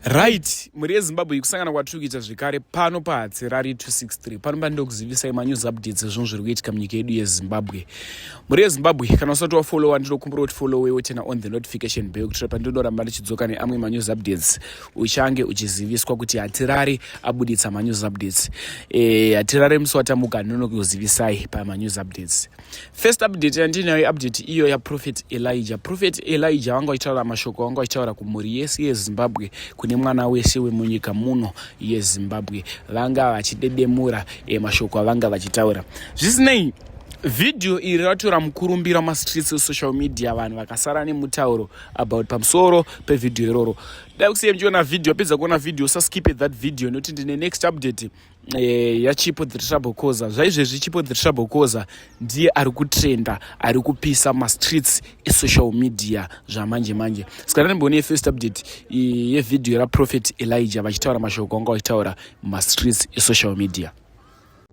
Right, mhuri yeZimbabwe ikusangana kwatiri kuita zvekare pano paHatsirari 263 pano pandinokuzivisai manews updates ezvinhu zviri kuitika munyika yedu yeZimbabwe. Mhuri yeZimbabwe, kana usati wafollowa ndinokumbira kuti followe wotena on the notification bell kuitira pandinoramba ndichidzoka neamwe manews updates uchange uchiziviswa kuti Hatirari abuditsa manews updates. E, Hatirari musi watamuka ndinokuzivisai pamanews updates. First update yandinayo update iyo yaProphet Elijah. Prophet Elijah vanga vachitaura mashoko vanga vachitaura kumhuri yese yeZimbabwe, kune mwana wese wemunyika muno yeZimbabwe, vanga vachidedemura e, mashoko avanga vachitaura. Zvisinei, vhidhiyo iri ratora mukurumbira mumastreets esocial media, vanhu vakasara nemutauro about pamusoro pevhidhiyo iroro. Dai kusiye muchiona vhidhiyo, apedza kuona vhidhiyo usaskipe that video nekuti ndine next update e, yachipo the trouble causer. Zvaizvezvi Chipo the trouble causer ndiye ari kutrenda, ari kupisa mastreets esocial media zvamanje manje. Saka ndandimboone first update yevhidhiyo raProphet Elijah vachitaura mashoko anga vachitaura mumastreets esocial media.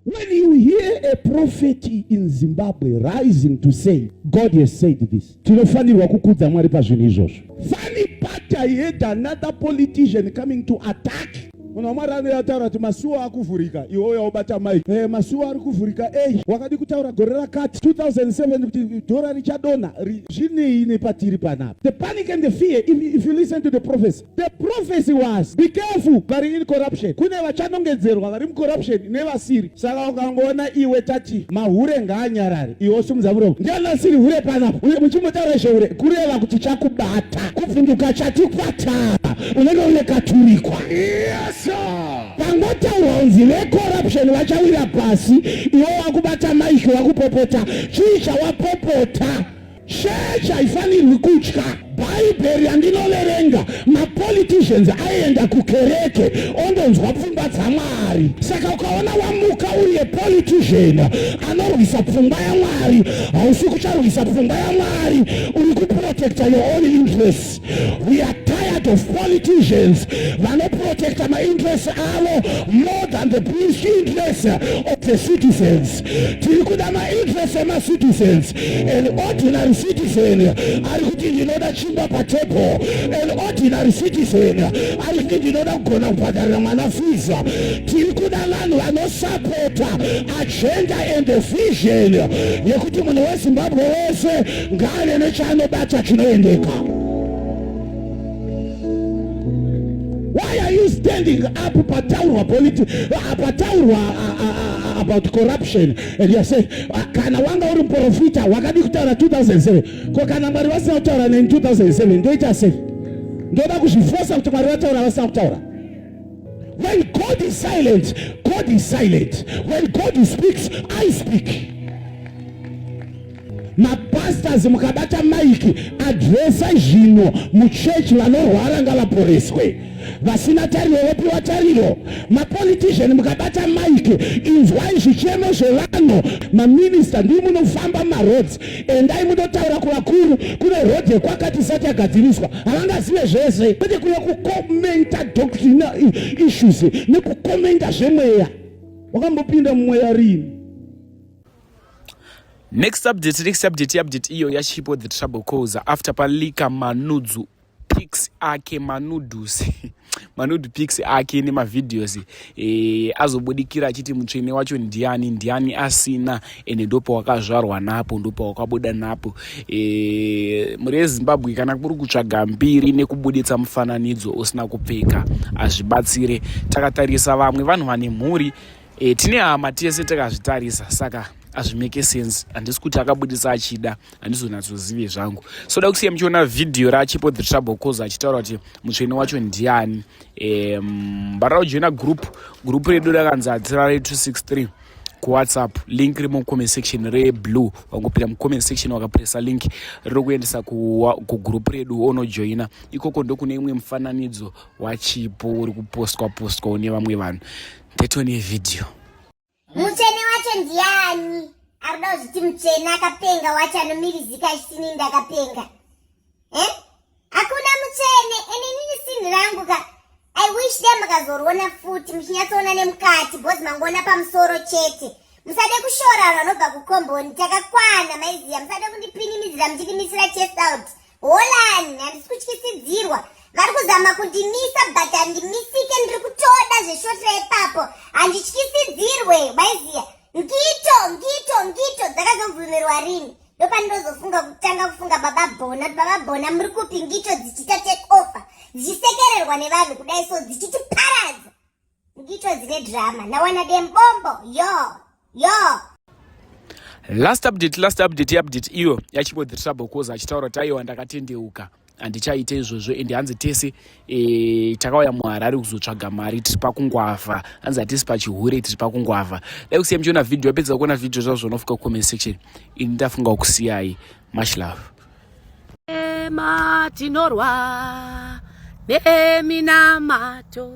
When you hear a prophet in Zimbabwe rising to say, God has said this, tinofanirwa kukudza Mwari pazvinhu izvozvo. Funny part, I heard another politician coming to attack. Munhu waMwari anouya ataura kuti masuwo akuvhurika, iwe uya wobata mic. Eh, masuwo ari kuvhurika, ei, wakadi kutaura gore rakati 2007 kuti dhora richadonha, zvinei nepatiri panapa? The panic and the fear, if you listen to the prophecy, the prophecy was, be careful, vari in corruption. Kune vachanongedzerwa vari mucorruption nevasiri. Saka ukangoona iwe tati mahure ngaanyarare, iwe osumudza muromo, ndiani asiri hure panapa? Uye muchimbotaura zvehure, kureva kuti chakubata, kuvhunduka chati kwata, unenge une katurikwa. Yes, pangotaurwa kunzi vecorruption vachawira pasi, iwe wakubata maisho wakupopota. Chii chawapopota? Chechi haifanirwi kutya. Bhaibheri randinoverenga, mapoliticians aienda kukereke ondonzwa pfungwa dzaMwari. Saka ukaona wamuka uri a politician anorwisa pfungwa yaMwari, hausi kucharwisa pfungwa yaMwari, uri kuprotecta your own interests. We are tired of politicians vanoprotecta mainterests avo more than the interests of the citizens. Tiri kuda mainterests emacitizens. An ordinary citizen ari kuti ndinoda chingwa patable. An ordinary citizen ari kuti ndinoda kugona kubhadharira mwana fees. Tiri kuda vanhu vanosapota agenda and the vision yekuti munhu weZimbabwe wese ngaave nechaanobata chinoendeka. Why are you standing up pataurwa politi pataurwa about corruption and you are saying kana wanga uri muprofita wakadi kutaura 2007? Ko kana Mwari vasina kutaura neni 2007, ndoita sei? Ndoda kuzvifosa kuti Mwari vataura vasina kutaura? When God is silent, God is silent. When God speaks, I speak. Mapastors, mukabata maiki, adresa zvino muchechi, vanorwara ngavaporeswe, vasina tariro vopiwa tariro. Mapolitician, mukabata maiki, inzwai zvichemo zvevanhu. Maminista, ndii munofamba maroads, endai munotaura kuvakuru, kune road yekwakati isati yagadziriswa, havangazive zvese. Kwete kuya kukomenta doctrine issues nekukomenta zvemweya. Wakambopinda mumweya rini? Next update, next update, update iyo yaChipo the trouble causer after palika manudzu pics ake, manudus manude pics ake nemavideos e, azobudikira achiti mutsvene wacho ndiani, ndiani asina, ende ndopawakazvarwa napo, ndopawakabuda napo. E, mhuri yeZimbabwe, kana kuri kutsvaga mbiri nekubuditsa mufananidzo usina kupfeka hazvibatsire. Takatarisa vamwe vanhu vane mhuri e, tine hama tese takazvitarisa, saka hazvimake sense. Handisi kuti akabudisa achida, handizonatsozive zvangu. So da kusiya muchiona vhidhiyo raChipo the trouble cause achitaura kuti mutsvene wacho ndiani. Mbarira kujoina group, group redu rakanzi Hatirare 263 kuWhatsApp. Link riri mucomment section reblue. Wangopinda mucomment section, wakapresa link riri kuendesa kugroup redu, onojoina ikoko. Ndokune imwe mufananidzo waChipo uri kupostwa postwa une vamwe vanhu. Ndetone vhidhiyo. Mutsvene wacho ndiani? Arikuda kuzviti mutsvene akapenga wacho anomirizika achitini ndakapenga. Eh? Hakuna mutsvene, ene inini sinhi rangu ka. I wish dai makazoriona futi muchinyatsoona nemukati because mangoona pamusoro chete. Musade kushora vanhu vanobva kukomboni, takakwana maiziya, musade kundipinimidzira muchindimisira chest out. Holani, handisi kutyisidzirwa. Vari kuzama kundimisa but handimisike ndiri kutoda zveshotira ipapo. Handityisidzirwe waiziya. Ngito, ngito, ngito dzakazobvumirwa rini? Ndopandinozofunga kutanga kufunga baba Bona kuti baba Bona muri kupi ngito dzichiita take over dzichisekererwa nevanhu kudai so dzichitiparadza. Ngito dzine drama nawana dembombo yo yo. Last update, last update, update iyo yachipo the trouble cause achitaura kuti aiwa ndakatendeuka handichaite izvozvo ende hanzi tese e, takauya muharare kuzotsvaga mari tiri pakungwavha hanzi hatisi pachihure tiri pakungwavha dai kusiya muchiona vhidhiyo apedza kuona vhidhiyo zvazvo zvonofuka kucomment section ini ndafunga kusiyai much love Ema tinorwa neminamato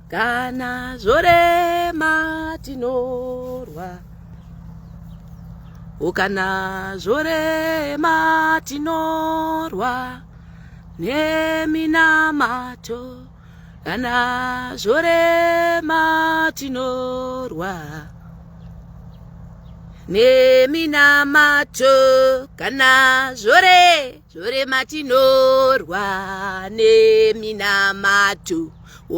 kana zvorema tinorwa ukana zvorema tinorwa neminamato kana zvorema tinorwa neminamato kana zvore zvorema tinorwa neminamato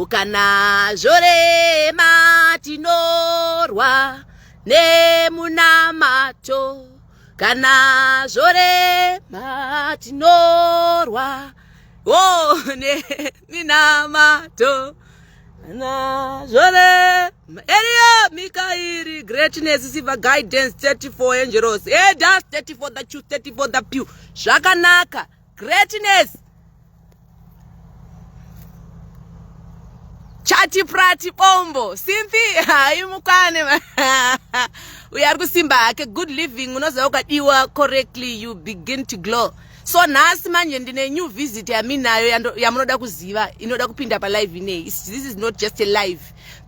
kana zvorema tinorwa nemunamato kana zvorema tinorwa wo neminamato nazvore eriyo mikairi greatness siva guidance 34 angelos edas 34 the truth 34 the pew zvakanaka greatness chati prati bombo simpi haimukwane uyo ari kusimba hake good living unoziva ukadiwa correctly you begin to glow so nhasi manje ndine new visit yaminayo yamunoda kuziva inoda kupinda palive ineyi this is not just a live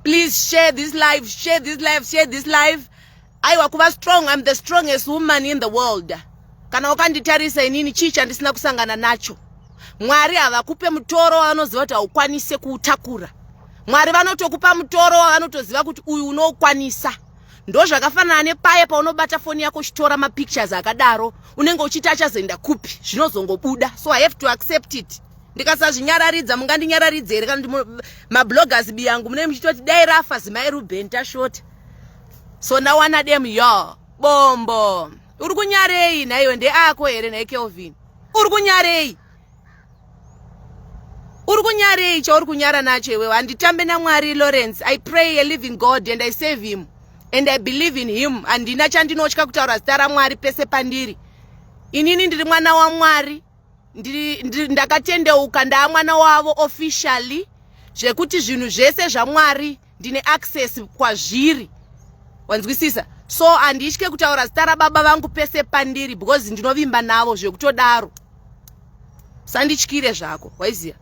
please share this live share this live share this live aiwa kuva strong im the strongest woman in the world kana wakanditarisa inini chii chandisina kusangana nacho mwari havakupe mutoro wavanoziva kuti haukwanise kuutakura mwari vanotokupa mutoro wavanotoziva kuti uyu unoukwanisa ndozvakafanana nepaye paunobata foni yako uchitora mapictures akadaro unenge uchiti achazoenda kupi zvinozongobuda so i have to accept it ndikasazvinyararidza mungandinyararidze here kana mabloggers biyangu munenge muchitoti dai rafa zimai ruben tashota so ndawana dem yo bombo uri kunyarei nhaiwe ndeako here nhai kelvin uri kunyarei uri kunyarei chauri kunyara nacho iwewe handitambe namwari lawrence i pray a living god and i save him and i believe in him handina chandinotya kutaura zita ramwari pese pandiri inini ndiri mwana wamwari ndakatendeuka ndaa mwana wavo officially zvekuti zvinhu zvese zvamwari ndine access kwazviri wanzwisisa so handitye kutaura zita rababa vangu pese pandiri because ndinovimba navo zvekutodaro sandityire zvako waiziva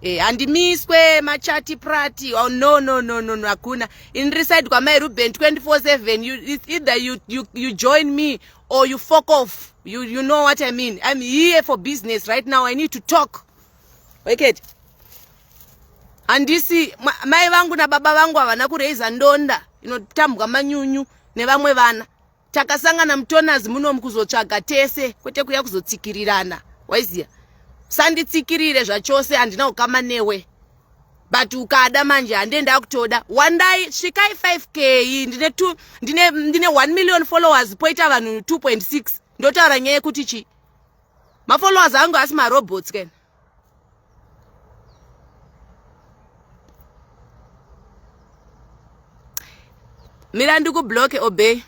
eh, handimiswe machati prati oh, no no no no no hakuna ini ndiri side kwamai ruben 24/7 you, it's either you, you, you join me or you fuck off you, you know what i mean i'm here for business right now i need to talk weketi handisi mai vangu nababa vangu havana kureiza ndonda inotambwa manyunyu nevamwe vana takasangana mutonas munomu kuzotsvaga tese kwete kuya kuzotsikirirana waiziya sanditsikirire zvachose handina ukama newe but ukada manje hande ndakutoda wandai svikai 5k ndine, two, ndine, ndine 1 million followers poita vanhu 2.6 ndotaura nyaya yekuti chii mafollowers angu asi marobots kena mira ndikubloke obey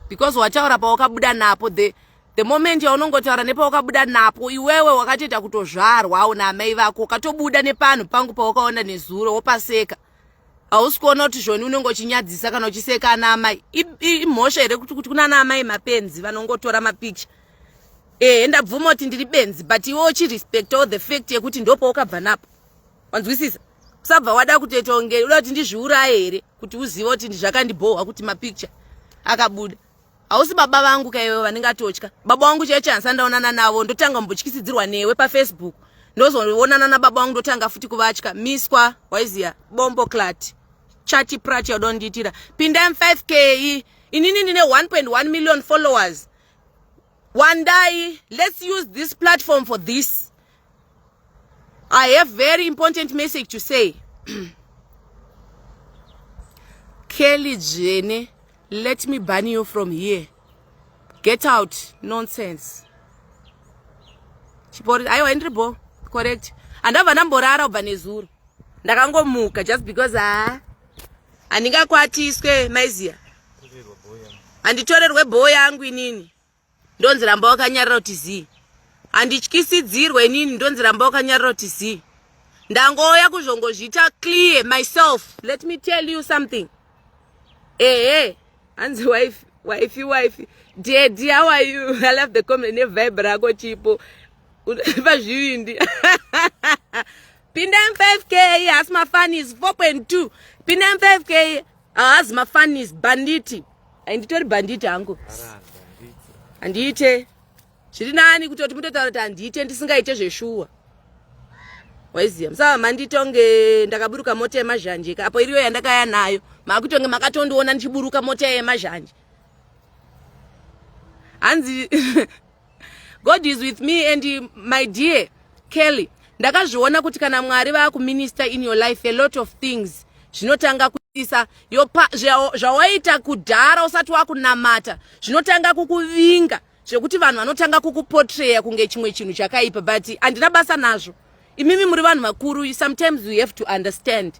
because wataura pawakabuda napo the the moment yaunongotaura nepawakabuda napo iwewe wakatoita kutozvarwa una amai vako ukatobuda nepanhu pangu pawakaona nezuro wopaseka hausi kuona kuti zvoni unenge uchinyadzisa kana uchiseka ana amai imhosva here kuti kuti kuna ana amai mapenzi vanongotora mapicture ehe ndabvuma kuti ndiri benzi but iwe uchirespect all the fact yekuti ndopaukabva napo wanzwisisa usabva wada kutoita kunge uda kuti ndizviuraye here kuti uzive kuti zvakandibhohwa kuti mapicture akabuda hausi baba vangu kaiwe vandingatotya baba vangu chaicho handisa ndaonana navo ndotanga mbotyisidzirwa newe pafacebook ndozoonana nababa vangu ndotanga futi kuvatya miswa waiziya bombo clat chati prat yaudondiitira pindai mu5 k inini ndine 1.1 million followers wandai let's use this platform for this. I have very important message to say. Kelly Dzvene, let me ban you from here. Get out, nonsense. Chipori, aiwa indiri bo, correct. Andabva ndamborara kubva nezuro. Ndakangomuka just because ah handingakwatiswe maiziya. Handitorerwe bho yangu inini. Ndonzi ramba wakanyarara kuti zii. Handityisidzirwe inini ndonzi ramba wakanyarara kuti zii. Ndangouya kuzvongozviita clear myself. Let me tell you something. Ehe, hanzi wife, wifey, wifey. Daddy, how are you? I love the comment nevibe rako chipo. Pazvivindi. Pinda 5K, hasi mafanis 4.2. Pinda 5K, haazi mafanis banditi. Handitori banditi hangu. Handiite. Zviri nani kutoti mutotaura kuti handiite ndisingaite zveshuwa. Waiziya musava manditonge ndakaburuka mota yemazhanje ka apo iriyo yandakaya nayo makutonge makatondiona ndichiburuka mota yemazhanje. Hanzi God is with me and my dear Kelly, ndakazviona kuti kana Mwari vakuminister in your life a lot of things zvinotanga kuisa zvawaita kudhara usati wakunamata zvinotanga kukuvinga zvekuti vanhu vanotanga kukupotreya kunge chimwe chinhu chakaipa, but handina basa nazvo. Imimi muri vanhu vakuru, sometimes you have to understand.